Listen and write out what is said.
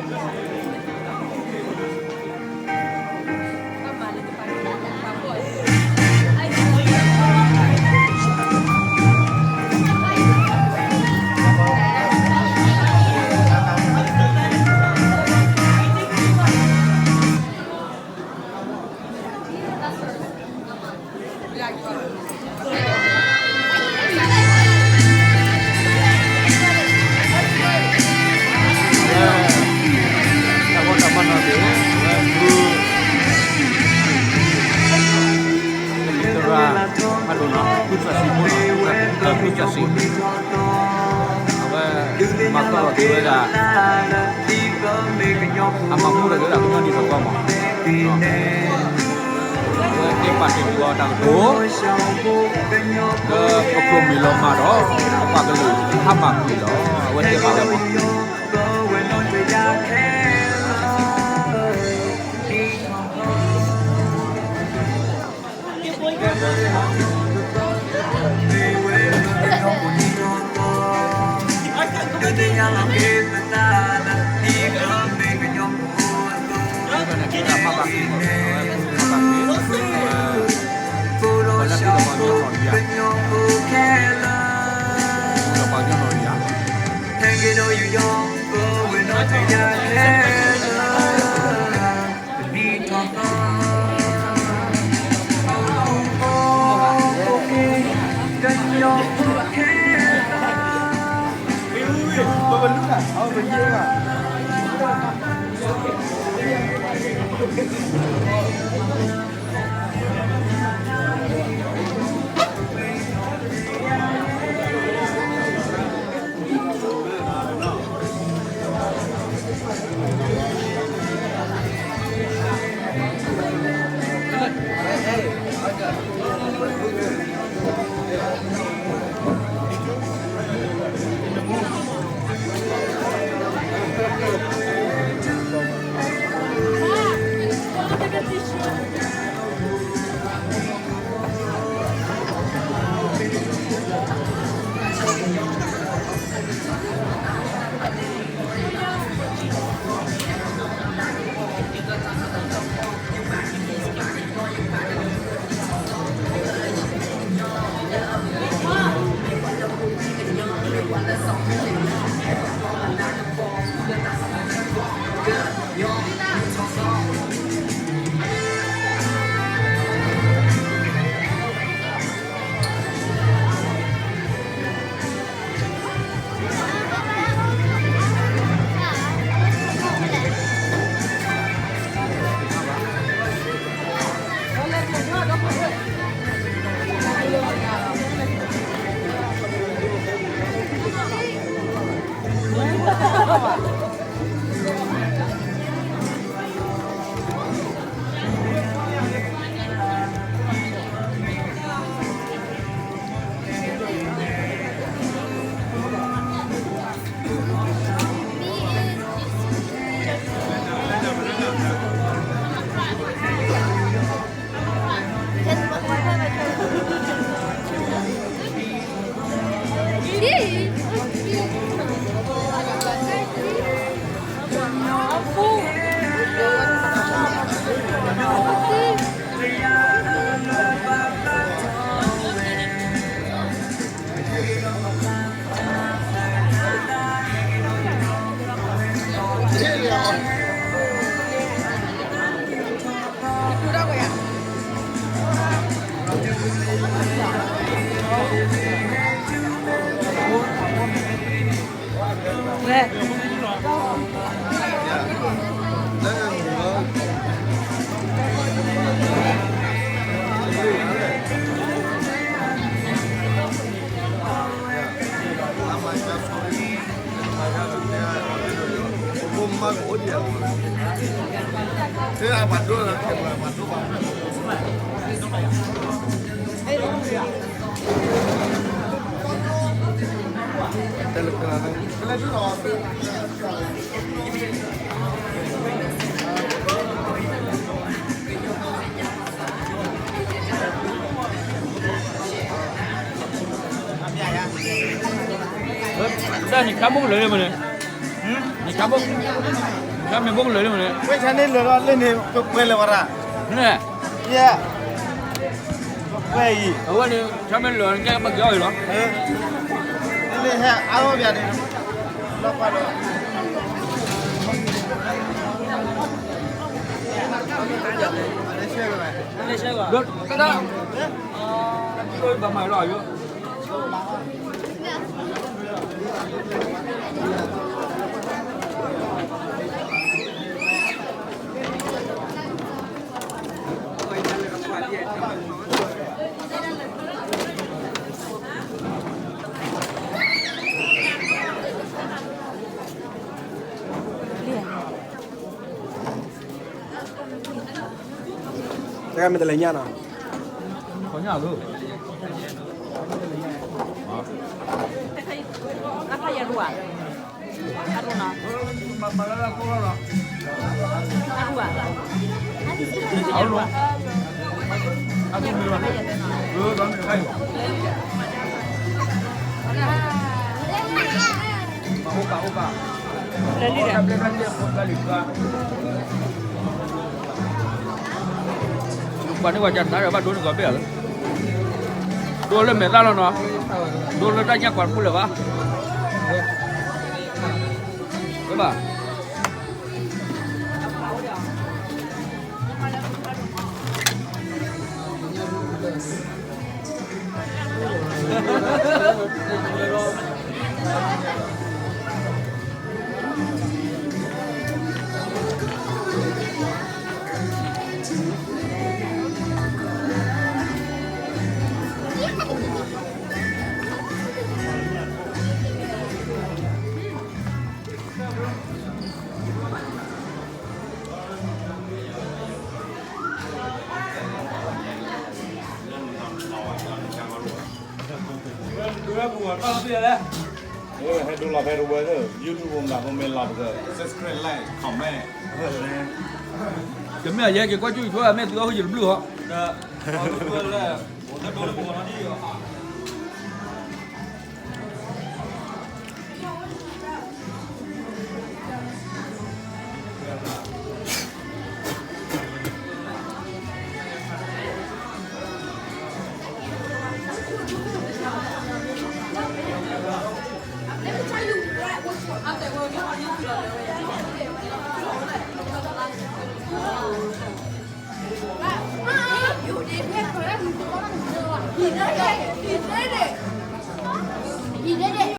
တၢ်ဂီၤတၢ်မၤနီၣ်တက့ၢ်, အဝဲဘု သရၣ်ဖးဒိၣ်နီၤ, ဖုကၠီၣ်စံဖိနီၤ, ဖုကၠီၣ်စံ, အဝဲ မၤသီထီၣ်က့ၤဝဲဒၣ် အမၤမူထီၣ်က့ၤဝဲဒၣ်ကညီနံၣ်ထီၣ်သီမး, အဝဲသ့ၣ်ပာ်တ့ၢ်ကွံာ်အီၤတၢ်ကတိၤ လၢပခိၣ်မ့ၢ်လီၤမၢ်ဒီး ပှၤကလုာ်ဟါမၢ်ကွံာ်လီၤ. အဝဲသ့ၣ်ပာ်ဝဲမး တၢ်န့ၣ် ခါမုၢ်ကလၢာ်လၢမနုၤ, န့ၣ် ဆၣ်ဘိ, ဆၣ်မ့ၢ်ဘိကလၢာ်လံမ့ၢ်န့ၣ်, ဝဲဆၣ်န့ၣ်လၢာ်ဒီးလၢန့ၣ် ပှဲၤလၢၤဝဲဒၣ်, န့ၣ်, ယဲ, ပှဲၤအံၤ, အဝဲန့ၣ် ဆၣ်မ့ၢ်လၢာ်န့ၣ် ကဲပကၠီအံၤလီၤ, လၢဟဲအါဝဲပၠးန့ၣ်, လီၤပှၤလီၤ, ကဒၣ်, ဘၣ်မၤလီၤယိ တၢ်မ့ၢ်တလဲၤညၣ်နီၤ, ခီညၣ်လီၤ, အါ, ပှၤန့ၢ်ဝဲကနၤဒီးဘၣ်ဒိန့ၢ်ကီးဘ့ၣ်ဧါ, ဒိလၢမဲာ်သၣ်လီၤနီၤ, ဒိလၢတၢ်ညၣ်ကွၢ်တပူၤလၢၤဘၣ်, ဘၣ် ဟဲဒိလီၤဖဲတဝဲသ့ၣ် YouTube မနုၤ comment လီၤပက subscribe like comment တမ့ၢ်အယဲက့ၤကွၢ်ကၠူၣ် YouTube မ့ၢ်သုအီၣ်ဟူယတဘျုးဟီ ဒီး He did it. He did it.